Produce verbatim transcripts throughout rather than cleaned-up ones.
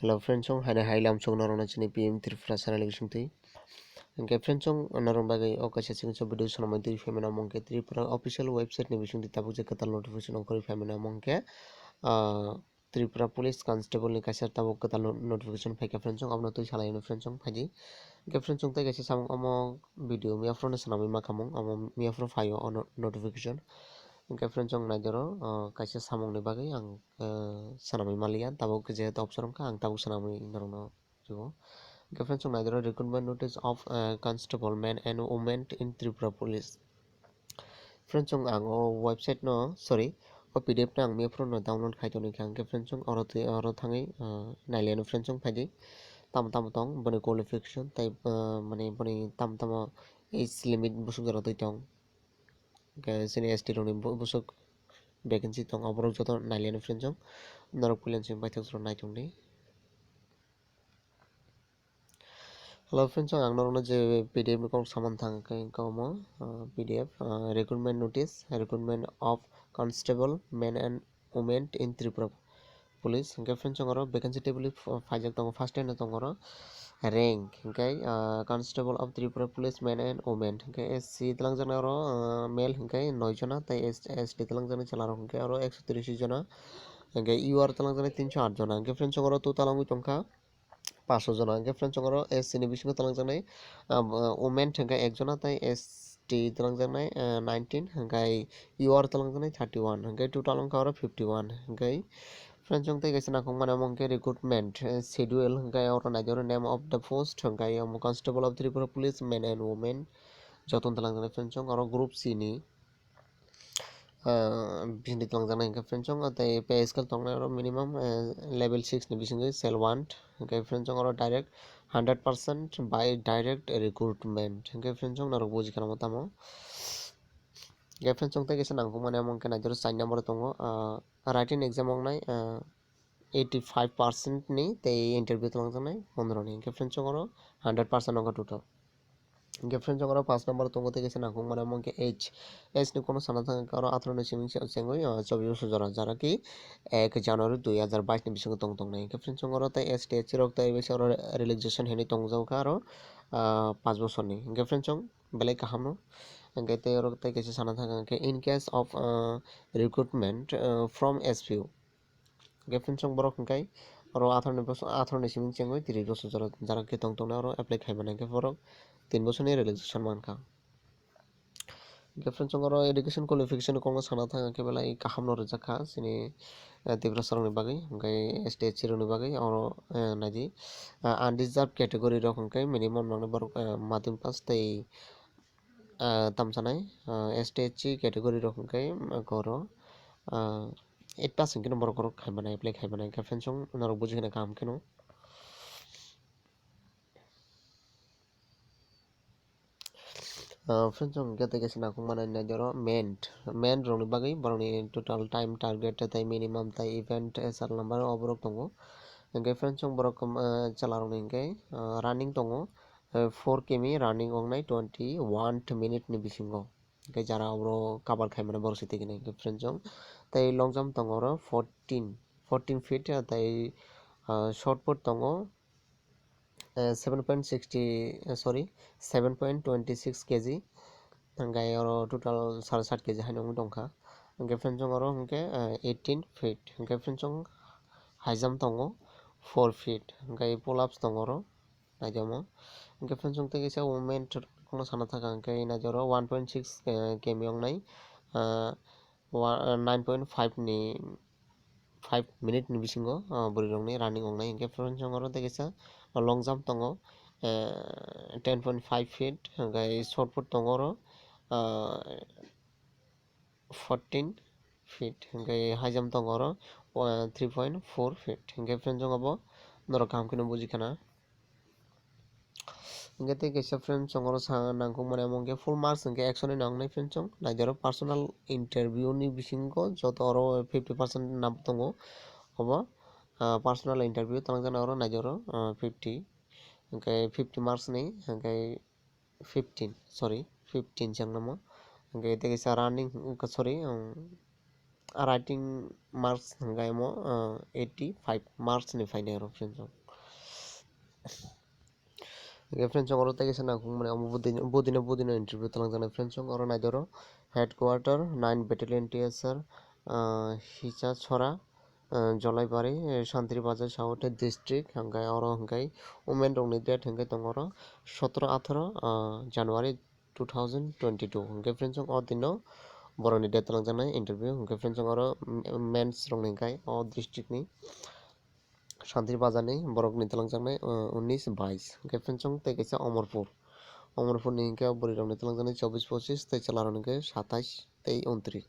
Hello friends, chong haino hai lamsong norokno chini P M Tripura channel bisingtwi. Hwnkhe friends, chong norok bagwi o kaisa chwngsa video swnamwi twi phaimano, omo hwnkhe Tripura official website ni bisingtwi tabuk je kwtal notification ongkhorwi phaimano, omo hwnkhe, ah, Tripura Police Constable ni kaisa tabuk kwtal no-, notification phaikha friends, chong abono twi salaino friends, chong phaidi. Hwnkhe friends, chong tei kaisa samung omo video miyaphuru no swnamwi mankha mung, omo miyaphuru phaio o no-, notification. Hwnkhe friends, chong naidoro, ah, kaisa samung ni bagwi ang, ah, swnamwi manliya, tabuk jehetu option wngkha, ang tabuk swnamwi norokno rw. Hwnkhe friends, chong naidoro recruitment notice of, ah, constable men and women in Tripura Police. Friends, chong ang o website no, sorry, o P D F no ang miyaphuru no download khai tongwi kha. Hwnkhe friends, chong oro twi, oro thangwi, ah, nailiano friends, chong phaidi. Tamo tamo tong boni qualification tei, ah, mane boni tamo tamo age limit busuk jora twi tong. Hwnkhe chini S T rokni bu-, busuk vacancy tong, aborok joto nailiano friends, chong norok puila chini paithak jora naitongdi. Hello friends, ang norokno je P D F ni kok saman thang khe wngkha omo, ah, P D F, ah, recruitment notice, recruitment of constable men and women in Tripura Police. Hwnkhe friends, chong oro vacancy table ph-, phaijak tongo, first time no tongo oro rank, hwnkhe, ah, constable of Tripura Police men and women, hwnkhe S C twlangjaknai oro, ah, male hwnkhe noi jona, tei S-, S T twlangjaknai chwla rok hwnkhe oro ekso tris jona, hwnkhe U R twlangjaknai tinso aat jona. Hwnkhe friends, chong oro total wngwi tongkha paanch jona. Hwnkhe friends, chong oro S C ni bisingo twlangjaknai, ah, women hwnkhe ek jona tei S T twlangjaknai, ah, nineteen, hwnkhe U R twlangjaknai thirty one, hwnkhe total wngkha oro fifty one. Hwnkhe friends, chong tei kaisa nangkukmani omo hwnkhe recruitment, eh, schedule, hwnkhe oro naidi oro name of the post, hwnkhe omo constable of Tripura Police men and women jotono twlangjaknai friends, chong oro group C ni ah, bisingtwi twlangjaknai hwnkhe friends, chong tei pay scale tongnai oro minimum, eh, level six ni bisingtwi scale one, hwnkhe friends, chong oro direct hundred percent by direct recruitment, hwnkhe friends, chong norok buji khana tamo. Hwnkhe friends, chong tei kaisa nangkukmani omo hwnkhe naidi oro char number o tongo, ah, written exam wngnai, ah, eighty five percent ni tei interview twlangjaknai pondro ni, hwnkhe friends, chong oro hundred percent wngkha total. Hwnkhe friends, chong oro paanch number tongo tei kaisa nangkukmani omo hwnkhe age. Age ni kono sana thang khe oro atharo ni simi chengwi, ah, chobbish bosor jora, jara ki ek January dui hajar bais ni bisingo tong tongnai. Hwnkhe friends, chong oro tei S T S C rok tei oro relaxation hinwi tongjago kha oro, ah, paanch bosor ni. Hwnkhe friends, chong belai kaham no. Hwnkhe tei oro tei kaisa sana thang khe in case of, ah, recruitment, ah, from S P O. Hwnkhe friends, chong borok hwnkhe oro atharo ni bosor, atharo ni simi chengwi tris bosor jora, jara khe tong tongnai oro apply khai mannai, hwnkhe borok tin bosorni relaxation mankha. Hwnkhe friends, chong oro education qualification ni kokno sana thang khe belai kaham no rijak kha chini, eh, Tiprasa rokni bagwi, hwnkhe S T S C rokni bagwi oro, eh, naidi, eh, unreserved category rok hwnkhe minimum nangni borok, eh, matric pass tei, ah, tamsanai, ah, S T S C category rok hwnkhe, ah, oro, ah, eight pass hwnkhe borok oro khai mannai, apply khai mannai, hwnkhe friends, chong norok buji kheno kaham kheno. Ah, friends, chong hwnkhe tei kaisa nangkukmani naidi oro men, men rokni bagwi borokni total time target tei minimum tei event, eh, serial number oborok tongo. Hwnkhe friends, chong borok, ah, chwla rokni hwnkhe, ah, running tongo, eh, four kemi running wngnai twenty one minute ni bisingo. Hwnkhe jara oro cover khai mano borok se twi gwnang hwnkhe friends, chong tei long jump tongo oro fourteen, fourteen feet, ah, tei, ah, shot put tongo, eh, seven point sixty, eh, sorry, seven point twenty six K G. Hwnkhe oro total sare sat K G haino wngwi tongkha. Hwnkhe friends, chong oro hwnkhe, eh, eighteen feet. Hwnkhe friends, chong high jump tongo four feet. Hwnkhe pull ups tongo oro. Naidi omo. Hwnkhe friends, chong tei kaisa women rokno sana thang kha, hwnkhe naidi oro one point six, eh, kemi wngnai, ah, wa-, nine point five ni, five minute ni bisingo, ah, bwrwi rokni running wngnai. Hwnkhe friends, chong oro tei kaisa long jump tongo, eh, ten point five feet, hwnkhe shot put tongo oro, ah, fourteen feet, hwnkhe high jump tongo oro, uh, three point four feet. Hwnkhe friends, chong abo norok kaham kheno buji khana. Hwnkhe tei kaisa friends, chong oro sa nangkukmani omo hwnkhe full marks hwnkhe ekso ni nangnai friends, chong naidi oro personal interview ni bisingo joto oro fifty percent nam tongo. Obo, uh, personal interview twlangjaknai oro naidi oro, uh, fifty, hwnkhe fifty marks ni hwnkhe fifteen, sorry, fifteen se wngna mo. Hwnkhe tei kaisa running, sorry, um, writing marks hwnkhe omo, ah, eighty five marks ni phainai oro friends. Hwnkhe friends, oro tei kaisa nangkukmani omo budino, budino, budino interview talangjaknai friends, oro naidoro headquarter nine battalion T S R, ah, Hicha Chora, ah, Jolaibari, eh, Santri Bazar South district, hwnkhe oro hwnkhe women rokni date hwnkhe tongo oro sotoro atharo, ah, January two thousand twenty-two. Hwnkhe friends, o dino borokni date talangjaknai interview. Hwnkhe friends, oro, mm, mens rokni hwnkhe o district ni Santri Bazar ni borokni talangjaknai, uh, unis bais. Hwnkhe friends, tei kaisa Omorpur. Omorpur ni hwnkhe bwrwi rokni talangjaknai chobis pochis tei chwla rokni hwnkhe satais tei untris.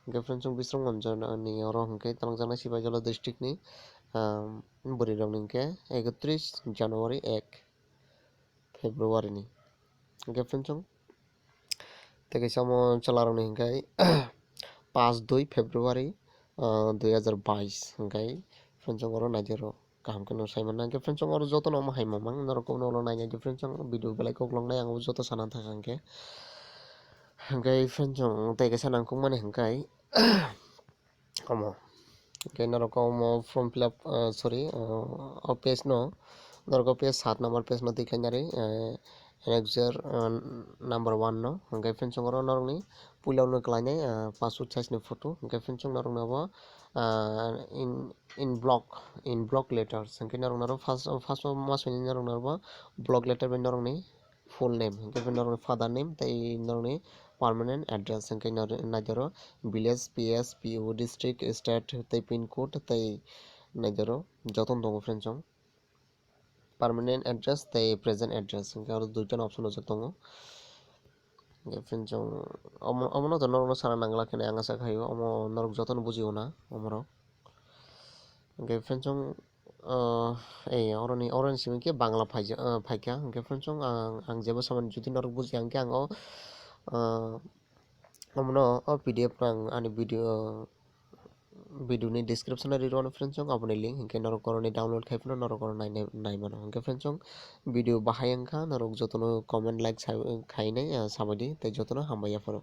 Hwnkhe friends, Bisramganj ni oro hwnkhe talangjaknai Sipaijala district ni, um, bwrwi rokni hwnkhe ekotris January ek February ni. Hwnkhe friends, tei kaisa omo chwla rokni hwnkhe paanch dui February, ah, dui hazar bais hwnkhe friends, oro naidi oro kaham khe no sai manna. Hwnkhe friends, oro jotono omo hai mamang norok kono ulo nainai di friends, video belai kok long nai ang joto sana thaka hwnkhe. Hwnkhe friends, tei kaisa nangkukmani hwnkhe omo. Hwnkhe norok omo form fill up, ah, sorry, ah, o page no, norok o page saat number page no twi khainari, ah, annexure, ah, number one no. Hwnkhe friends, oro norokni puila no khlainai, ah, passport size ni photo. Hwnkhe friends, norokni abo, ah, in, in block, in block letters. Hwnkhe norokni oro first, first o ma sini norokni oro block letter bai norokni full name, hwnkhe norokni father name tei norokni permanent address, hwnkhe nor-, naidoro village, P S, P O, district, state tei pin code tei naidoro jotono tongo friends, permanent address tei present address, hwnkhe oro duitano option rijak tongo. Hwnkhe friends, omo, omono to norokno sana nangla khe ang asa khaio, omo norok jotono bujio na omorok. Hwnkhe friends, ah, ei, oroni, oroni simi khe Bangla phaija-, ah, phaikha. Hwnkhe friends, ang, ang jebo samani jodi norok bujiya hwnkhe ang o, ah, omono o P D F no ang ani video, video ni description o rirwno friends, aboni link hwnkhe norok oroni download khai phano norok oro nainai, naimano. Hwnkhe friends, video bahai wngkha, norok jotono comment, like sa-, khainai, ah, sabaidi tei jotono hambai yapharo.